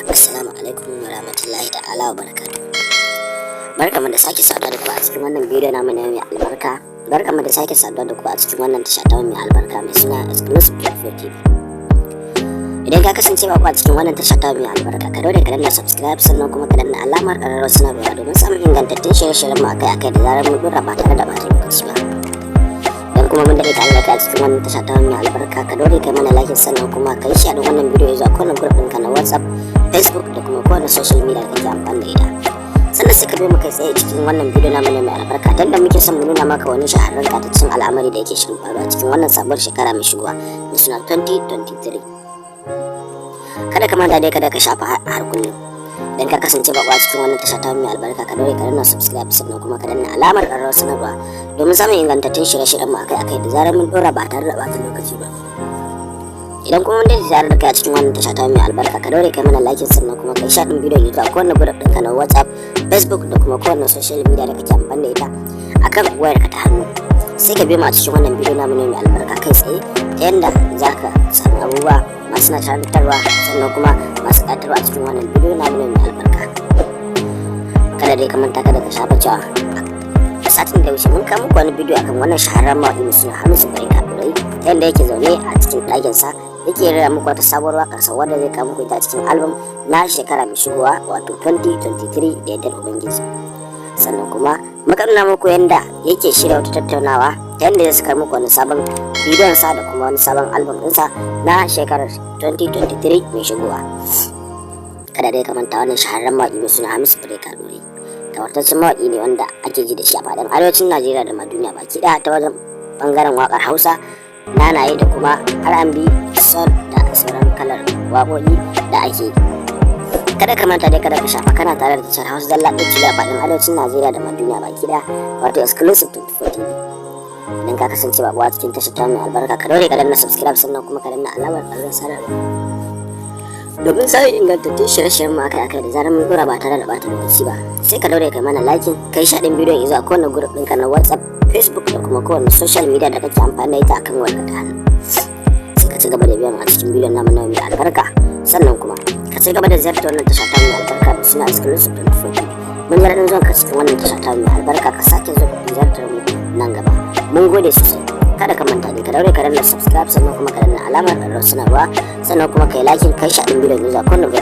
Assalamu alaikum wa rahmatullahi ta'ala wa barakatuh. Barkamu da sake saduwa da ku a cikin wannan bidiyo namu na mai albarka. Barkamu da sake saduwa da ku a cikin wannan tasha ta mai albarka mai suna Exclusive 24 TV. Idan ka kasance ba ku a cikin wannan tasha ta mai albarka, ka daure ka danna subscribe, sannan kuma ka danna alamar ƙararrawar sanarwa domin samun ingantattun shirye-shiryen mu akai-akai da zarar mun dora ba tare da ɓata lokaci ba. Idan kuma mun daɗe tare da kai a cikin wannan tasha ta mai albarka, ka daure kai mana like, sannan kuma ka yi share wannan bidiyo zuwa kowane group ɗinka na WhatsApp, Facebook da kuma kowane social media da kake amfani da ita. Sannan sai ka biyo mu kai tsaye cikin wannan bidiyo namu ne mai albarka, dan da muke son mu nuna maka wani shahararren ƙayataccen al'amari da yake shirin faruwa cikin wannan sabuwar shekara mai shigowa mai suna 2023. Kada ka manta dai, kada ka shafa har kullum. Idan ka kasance bako a cikin wannan tasha ta mai albarka, ka daure ka danna subscribe, sannan kuma ka danna alamar ƙararrawar sanarwa domin samun ingantattun shirye-shiryen mu akai-akai da zarar mun dora ba tare da ɓata lokaci ba. Idan kuma wanda ya da kai a cikin wannan tasha ta mai albarka, ka daure kai mana like, sannan kuma kai share din bidiyon zuwa kowane group ɗinka na WhatsApp, Facebook da kuma kowane social media da kake amfani da ita akan wayarka ta hannu. Sai ka biyo mu a cikin wannan bidiyo namu ne mai albarka kai tsaye, ta yanda za ka sami abubuwa masu nishaɗantarwa sannan kuma masu ƙayatarwa a cikin wannan bidiyo namu ne mai albarka. Kada dai ka manta, kada ka shafa cewa a satin da wuce mun kawo muku wani bidiyo akan wannan shahararren mawaƙi mai suna Hamisu Breaker Ɗorayi, ta yanda yake zaune a cikin ɗakinsa yake rera muku wata sabuwar waƙar sa wadda zai kawo muku ita a cikin album na shekara mai shigowa, wato 2023 da yardar Ubangiji. Sannan kuma muka nuna muku yanda yake shirya wata tattaunawa ta yanda zai saka muku wani sabon bidiyon sa da kuma wani sabon album ɗinsa na shekarar 2023 mai shigowa. Kada dai ka manta, wannan shahararren mawaƙi mai suna Hamisu Breaker Ɗorayi gawartaccen mawaƙi ne wanda ake ji da shi a faɗin arewacin Najeriya da ma duniya baki ɗaya ta wajen ɓangaren waƙar Hausa, nanaye da kuma R&B, soul da sauran kalar waƙoƙi da ake yi. Kada ka manta dai, kada ka shafa, kana tare da tashar Hausa zalla ɗaya tilo a faɗin arewacin Najeriya da ma duniya baki ɗaya, wato Exclusive 24 TV. Idan ka kasance baƙo a cikin tashar ta mai albarka, ka daure ka danna subscribe, sannan kuma ka danna alamar ƙararrawar sanarwa domin samun ingantattun shirye-shiryen mu akai-akai da zarar mun dora ba tare da bata lokaci ba. Sai ka daure kai mana like, kai share din bidiyon zuwa kowane group ɗinka na WhatsApp, Facebook da kuma kowane social media da kake amfani da ita akan wayarka ta hannu. Sai ka ci gaba da biyan a cikin bidiyon namu na mai albarka, sannan kuma ka ci gaba da ziyartar wannan tasha ta mai albarka da suna Exclusive 24 TV. Mun ji daɗin zuwan ka cikin wannan tasha ta mai albarka, ka sake ziyartar mu nan gaba. Mun gode sosai. Kada ka manta dai, ka daure ka danna subscribe, sannan kuma ka danna alamar ƙararrawar sanarwa, sannan kuma kai like, kai share din bidiyon zuwa kowane